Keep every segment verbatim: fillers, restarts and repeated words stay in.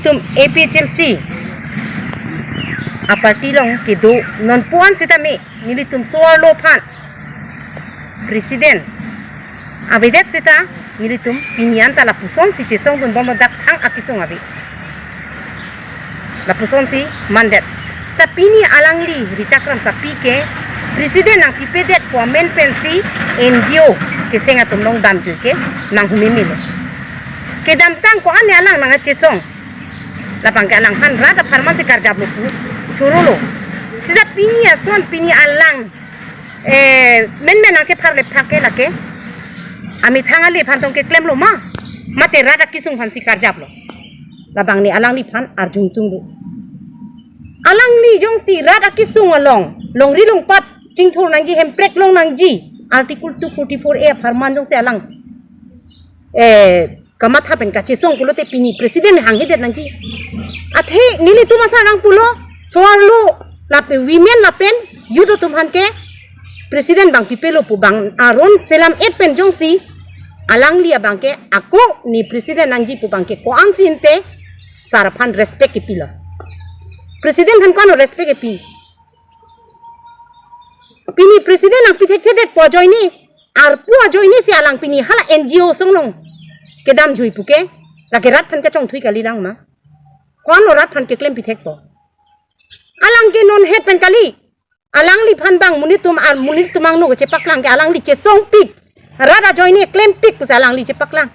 Tum A P H L C aparty along kedo non puan sitame nelitum so-arlo aphan president avedet sita nelitum pini anta lapusonsi chesongdunbom, dak thang akesung ave. Lapusonsi mandet. Sita pini alangli Rita Kramsapi ke president nangpipedet pu amen pensi N G O keseng atum along damjui ke nanghumeme lo. Kedamtang ko-an ne alang nangkachesong. Labang ke alangphan rat apharman si karjaplo pu chorolo. Sita pini ason pini alang, eh, menmen nangchepharle phak ke lake amethang ale aphan tong keklemlo ma, mate rat akesung aphansi karjaplo. Labang ne alangliphan arjungtungdun. Alangli jongsi rat akesung along longri longpat chingthur nangji, hemprek long nangji, Article two forty-four A apharman jongsi alang, eh, kamatha pen kachesong pulote pini president hanghedet nangji. Athe nelitum asarang pulo, so-arlo lapen women lapen youth atum aphan ke president abang pipelo pu abang aron selam-et pen jongsi alangli abang ke ako ne president nangji pu abang ke ko-ansi ante sar aphan respect kepilo. President aphan ko-an respect kepi. Pini president nangpi thekthedet pu ajoine, arpu ajoinesi alang pini hala N G O asong along kedamjui puke, lake rat aphan kachongthui kalilang ma? Ko-anlo rat aphan keklem pithekpo? Alang ke non het pen kali. Alangliphan abang monit atum, ah, monit atum angno kachepaklang ke alangli chesongpik. Rat ajoine klempik pusi alangli chepaklang.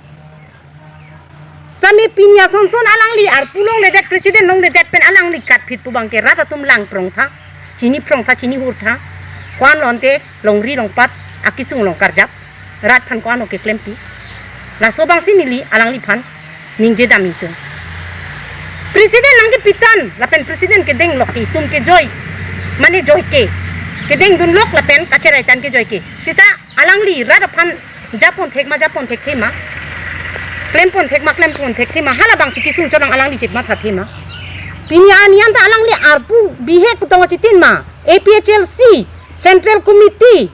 Tame pini asonson alangli arpu longledet, president longledet pen alangli katphit pu abang ke rat atum langprong tha, chiniprong tha, chinihur tha. Ko-anlo ante longri longpat akesung along karjap, rat aphan ko-anlo keklempi? Laso abangsi neli alangliphan ningje dam ingtung. President nangkepitan lapen president kedeng lok ke itum kejoi, mane joike, kedengdun lok lapen kacherai tan kejoi ke. Sita alangli rat aphan japon thek ma, japon thekthe ma, klempon thek ma, klempon thekthe ma, hala abangsi kesung chonang alangli chepmathathe ma? Pini arni anta alangli arpu bihek pu tong chitin ma, A P H L C Central Committee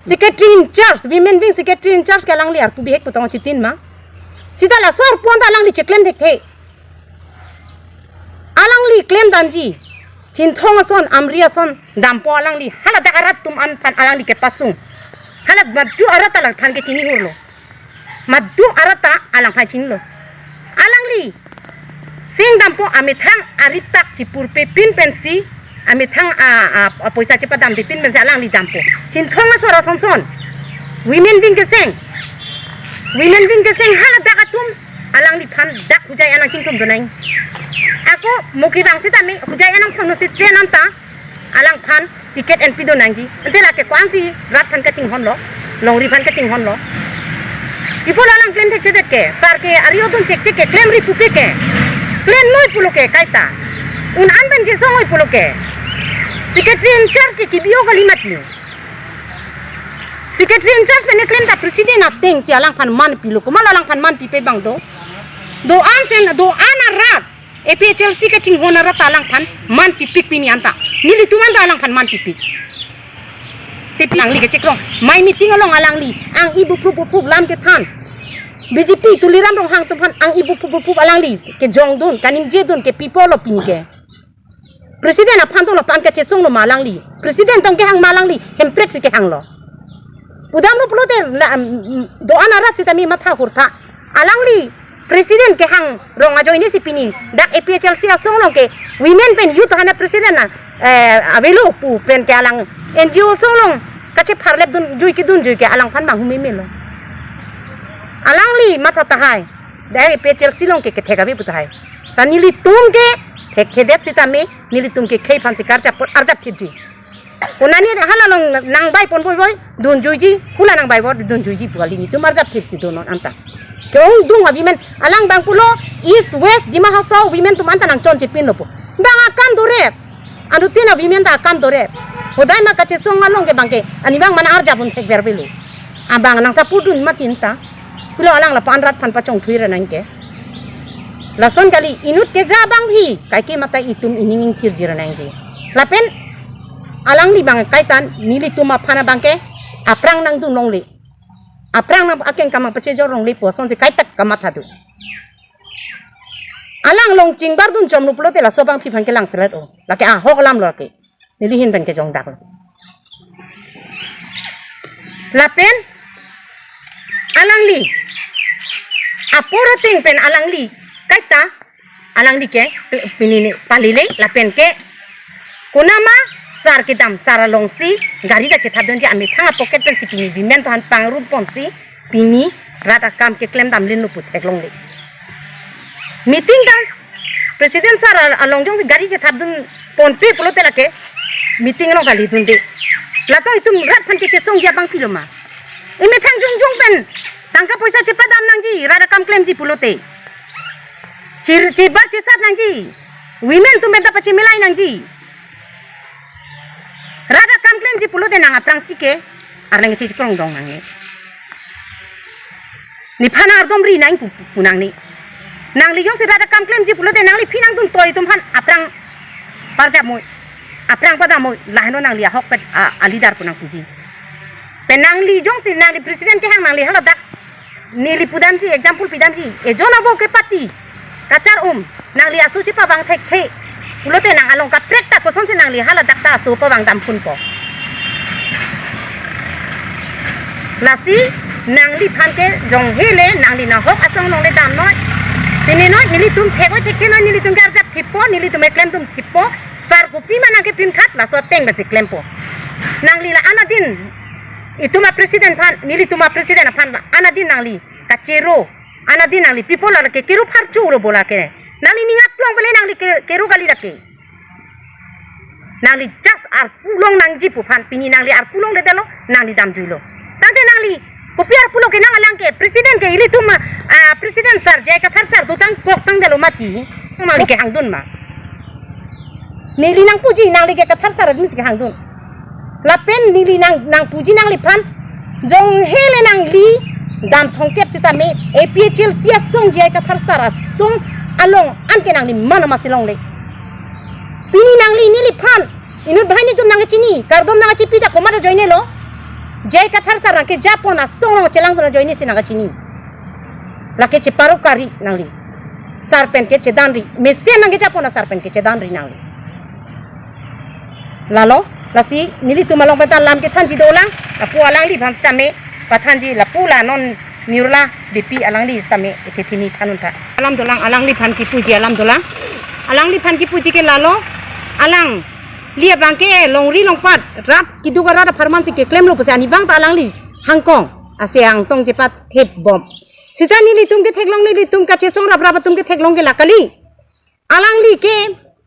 Secretary in charge, Women Wing Secretary in charge ke alangli arpu bihek pu tong chitin ma? Sita laso arpu anta alangli cheklem thekthe. Alangli klem damji. Chinthong ason, Amri ason dampo alangli. Hala dak arat atum aphan alangli kepasung. Hala madu arat alangphan kechinihurlo. Madu arat ta alangphan chinilo. Alangli sing dampo, amethang aritak chipurpepin pensi, amethang a, a, a poisa chepadamdepin pensi alangli dampo. Chinthong asor asonson, women wing keseng, women wing keseng hala dak atum alangliphan dak hujai anang chingthumdun nang. Ako mukhi bang sitame hujai anang thomno si train anta alangphan ticket enpidun nangji. Ante lake ko-ansi rat aphan kachinghonlo, longri aphan kachinghonlo? Ipo alang klem thekthedet ke, sar ke ari odun chekchek ke, klemri puke ke, klemnoi pulo ke kaita. Un-an pen chesongoi pulo ke. Secretary in charge ke kibi-o kali mati. Secretary in charge pen keklem ta president atengsi alangphan manpilo, komatlo alangphan manpipe abang do? Do-an sen, do-an arat, A P H L C kachinghon arat ta alangphan manpipik pini anta. Nelitum anta alangphan manpipik. Te pini alangli kachekrong, mai meeting along alangli ang-i buphup buphup lam kethan. B J P Tuliram Ronghang atum aphan ang-i buphup buphup alangli kejongdun, kaningjedun, kepipo lo pini ke. President aphan tong lapu-an kachesonglo ma alangli? President tong kehang ma alangli, hempreksi kehanglo? Pudamlo pulote la, um, do-an arat sitame mathahur tha. Alangli president kehang rong ajoinesi pini dak A P H L C asong along ke women pen youth aphan president na, eh, avelo pu pen ke alang N G O asong along kachepharlepdunjui kedunjui ke alangphan manghumemelo. Alangli matha tahai. Dak A P H L C along ke kethek ave pu tahai. Sa nelitum ke thekthedet sitame nelitum ke khei aphansi karjap apot arjap thipji. Konani hala along nangbai ponvoivoi dunjuiji, hula nangbai vo dunjuiji pu kali, nelitum arjap thipsi do non anta. Ke-ongdung a-women, alang abang pulo East West Dima Hasao women atum anta nangchonchepinlo pu. Bang akam dorep. Anuttin a-women ta akam dorep. Hodai ma kachesong along ke bang ke, ani bang mana arjap un thekver avelo. Abang nangsapudun mati anta. Pulo alang lapu-an rat aphan pachongthuire nang ke. Lason kali, inut keja abang phi, kaike mata itum ining ingthirjire nangji. Lapen alangli bang kaitan nelitum aphan abang ke aphrang nangdun longle. Aphrang nang akeng kama pachejor longle pu asonsi kaitak kamatha do. Alang along chingbar dun chomlo pulote laso abangpi aphan kelang selet o. Lake ahok alam lo lake. Neli ahin pen kejongdak lo. Lapen alangli apor ateng pen alangli kaita alangli ke pini ne palile lapen ke konama sar kedam sar alongsi gari ta chethap dunji amethang apocket pensi pini women to aphan pangrum ponsi pini rat akam keklem dam lin lo pu theklongle. Meeting ta president sar al-, along jongsi gari chethap dun ponpe pulote lake meeting along kali dunde. Lato itum rat aphan kechesongji abangpi lo ma? Emethang jongjong pen tangka poisa chepadam nangji, rat akam klemji pulote. Chir-, chebar chesat nangji. Women atum pen ta pachemelai nangji. Rat akam klemji pulote nang aphrangsi ke arleng ithi chikrong dong nangne. Nephan ardom ri nang pu, pu nangne. Nangli jongsi rat akam klemji pulote nangli aphi nangdun toi atum aphan aphrang parjap moi. Aphrang padam moi, lahenlo nangli ahok pen a, a leader pu nangpuji. Pen nangli jongsi nangli president kehang nangli haladak neli pudamji, example pidamji, ejon avo ke party kachar-um, nangli aso chepavang thekthe pulote nang along kaprek ta kosonsi nangli haladak ta aso pavang dam phunpo? Lasi nangliphan ke jonghele nangli nahok asong alongle damnoi. Pini noi nelitum thek-oi thekthenoi, nelitum ke arjap thippo, nelitum eklem dum thippo, sar kopima nangkepin khat laso ateng pensi klempo. Nangli la anadin itum a president aphan, nelitum a president aphan la anadin nangli kachero, anadin nangli people lake kero pharcho lo bo lake. Nangli ning aklong pele nangli ke-, kero kali lake. Nangli just arpulong nangji pu aphan, pini nangli arpulongledetlo, nangli damjuilo. Tangte nangli kopi arpulo ke nang alang ke, president ke ilitum a, a, president sar, J I Kathar sar, dotang koktang detlo mati, nangli kehangdun ma? Neli nangpuji, nangli ke Kathar sar admin si kehangdun. Lapen neli nang, nangpuji nangliphan, jonghele nangli dam thomkep sitame, A P H L C asong J I Kathar sar asong along anke nangli mana masi longle. Pini nangli neliphan, inut banghini atum nangkechini, kardom nangkachipi ta komat ajoinelo? J I Kathar sar nangkejapon asong along chelangdun ajoine si nangkechini. Lake cheparo kari nangli. Sar pen kechedanri, mesen nangkejapon asar pen kechedanri nangli. Lalo, lasi nelitum along pen ta lam kethanji dolang, lapu alangliphan sitame pathanji, lapu la non Nirla Beypi alangli sitame ethethini than-un tha. Alam dolang, alangliphan kepuji alam dolang. Alangliphan kepuji ke lalo, alangli abang ke longri longpat, rat keduk arat apharman si keklemlo pusi arnivang ta alangli hangkong ase angtong chepathip bom. Sita nelitum ketheklong, nelitum kachesong raprap atum ketheklong ke la kali. Alangli ke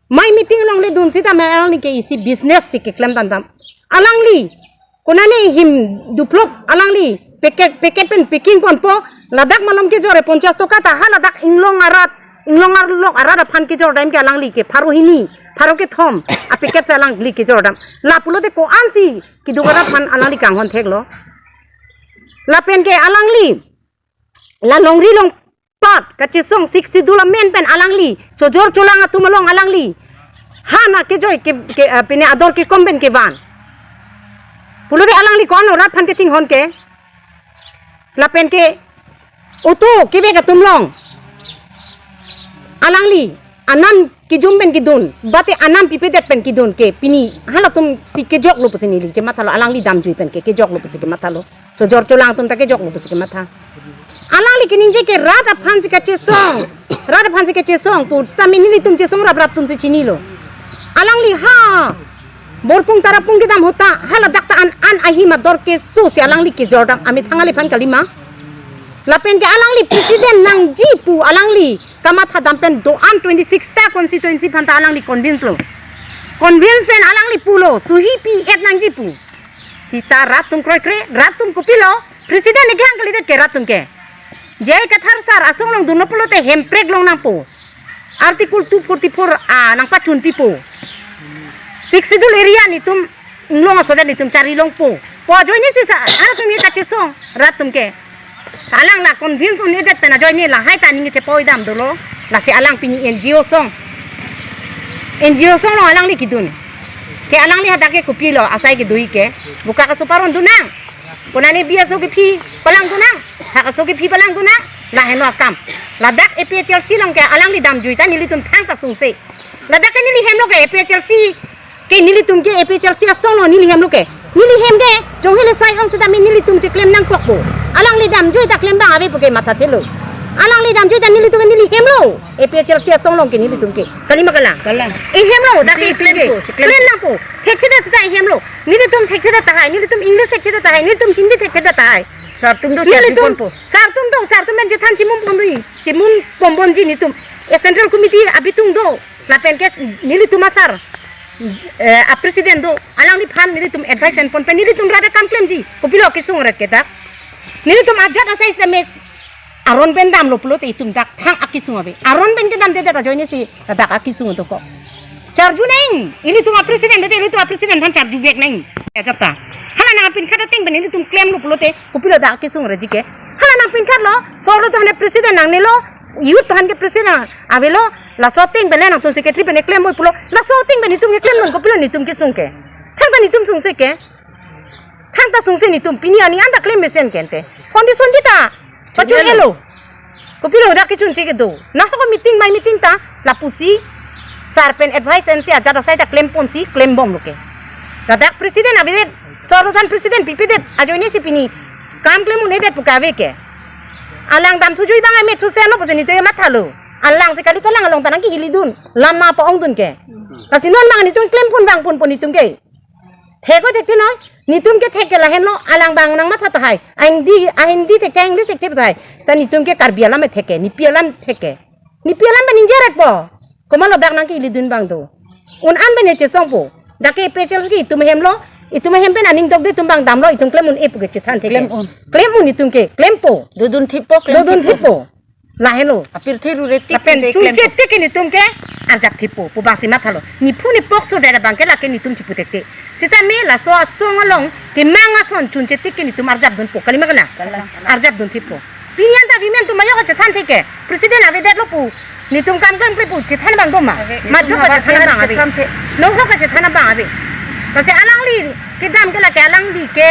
mai meeting alongle dun sitame alangli ke isi business si keklem damdam. Alangli konane him duplop alangli packet, packet pen packing ponpo, ladak malom kejor e ponchas toka ta ha ladak inglong arat, inglong arlok arat aphan kejor dam ke alangli ke pharo hini, pharo kethom a packet si alangli kejor dam. Lapulote ko-ansi keduk arat aphan alangli kanghon theklo? Lapen ke alangli la longri longpat kachesong Sixth Schedule amen pen alangli chojor cholang atum along alangli hana kejoi ke, ke, ah, pine ador kekom pen kevan. Pulote alangli ko-anlo rat aphan kachinghon ke? Lapen ke auto kevek atum along alangli anam kejum pen kedun, bate anam pipedet pen kedun ke pini halatum si kejoklo pusi neli chemathalo, alangli damjui pen ke kejoklo pusi kemathalo. Chojor cholang atum ta kejoklo pusi kematha. Alangli keningje ke rat aphan si kachesong, rat aphan si kachesong pu sitame nelitum chesong raprap atum si chinilo. Alangli ha Borpung Tarapung kedam ahut ta ha ladak ta an, an ahim ador keso si alangli kejor dam, amethang aliphan kalima? Lapen ke alangli president nangji pu alangli kamatha dam pen do-an twenty-six ta constituency aphan ta alangli convince lo. Convince pen alangli pulo, suhi pi-et nangji pu. Sita rat atum kroikre, rat atum kopilo, president ne kehang kalidet ke rat atum ke. J I Kathar sar asong along dunlo pulote Hemprek along nangpo. Article two forty-four a nangpachun pipo. Sixth Schedule area nelitum inglong asodet nelitum chari longpo pu ajoine si sa, rat atum ke kachesong, rat atum ke. Alang la convince un-edet pen ajoine lahai ta aning kechepoi dam dolo. Lasi alang pini N G O song, N G O song along alangli kedun. Ke alangli hadak ke kopilo asai kedo-i ke? Buka kaso paron dun nang. Konane bi aso kephi palang dun nang. Hak aso kephi palang dun nang. Lahenlo akam. Ladak A P H L C along ke alangli damjui ta nelitum thangta sungse. Ladak ke neli hem lo ke A P H L C ke nelitum ke A P H L C asong lo neli hem lo ke. Neli hem ke jong hele sai ong seta me nelitum cheklem nangkokpo. Alangli damjui ta klem abang ave pu ke mathathelo. Alangli damjui ta nelitum ke neli hem lo. A P H L C asong along ke nelitum ke. Kali ma kalang? Kalang. E hem lo, dak Nelitum ke klem klem po, cheklem. Klem nangpo. Thekthedet seta e hem lo. Nelitum thekthedet tahai, nelitum English thekthedet tahai, nelitum Hindi thekthedet tahai. Sar atum do Nelitum, charjuponpo. Sar atum do, sar atum pen chethan chimum pon doi, chimum pon ponji nelitum. E Central Committee abitung do, lapen ke nelitum asar, eh, a president do, alangliphan nelitum advice enpon pen nelitum rat akam klemji, kopilo kesung rat ke dak. Nelitum ajat asai seta me aron pen damlo pulote itum dak thang akesung ave. Aron pen kedamdedet ajoine si dak akesung dokok. Charju nang, ilitum a president, bete ilitum a president aphan charjuvek nang. Ajat ta. Hala nangpinkhat ateng pen ilitum klemlo pulote, kopilo dak akesung reji ke. Hala nangpinkhatlo, solo to hane president nangnelo, youth to han ke president avelo, laso ateng pen nangtum secretary pen klem moi pulo, laso ateng pen itum ke klem non kopilo nelitum kesung ke. Thangta nelitum sungse ke. Thangta sungse nelitum pini aning anta klem mesen ke ante. Foundation kita. Pachun Chun helo. Kopilo dak kechun che kedo. Nahok meeting mai meeting ta lapusi sar pen advice ensi ajat asai ta klem ponsi klem bomlo ke. Ladak president avedet, sor atum aphan president pipedet, ajoine si pini kam klem un-edet pu ke ave ke. Alang damthujui abang ame thusen lo pusi nelitum mathalo. Alang si kali kalang along ta nangkehilidun, lam ma pa-ongdun ke. Lasi non abang nelitum klem pon abang ponpo nelitum ke. Thek-o thekthe noi, nelitum ke thek ke lahenlo, alang abang nangmatha tahai. A Hindi, a Hindi thekthe, English thekthe tahai. Ta nelitum ke Karbi alam thek ke, nepi alam thek ke. Nepi alam pen ningjerekpo. Komatlo dak nangkehilidun abang do. Un-an pen ne chesongpo. Dak ke A P H L C ke itum hem lo, itum hem pen aning dokde atum abang damlo, itum klem un-e pu ke chethan thek ke. Klem un. Klem un itum ke, klempo. Dodun thippo, klem Dodun thippo. thippo. Lahenlo. Apirthe rure tik Lapen chunche chunche klempo. tik ke nelitum ke arjap thippo, pu abang si mathalo. Nephu nepok so dera abang ke lake nelitum chipu thekthe. Seta me laso asong along kemang ason chunche tik ke nelitum arjapdunpo. Kali ma kalang? Kalang. Arjapdun thippo. Pini anta women atum majok chethan thek ke. President avedetlo pu. Nelitum kam klemkle pu chethan abang do ma. Ave. Majok Nelitum chethan havar abang ave. chethan thek. Nahok chethan abang ave. Lasi alangli kedam ke lake alangli ke,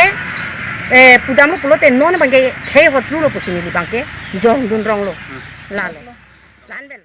eh, pudamlo pulote non abang ke khei hotrulo pusi neli abang ke jongdun ronglo. Hmm. Lalo. Lan bel.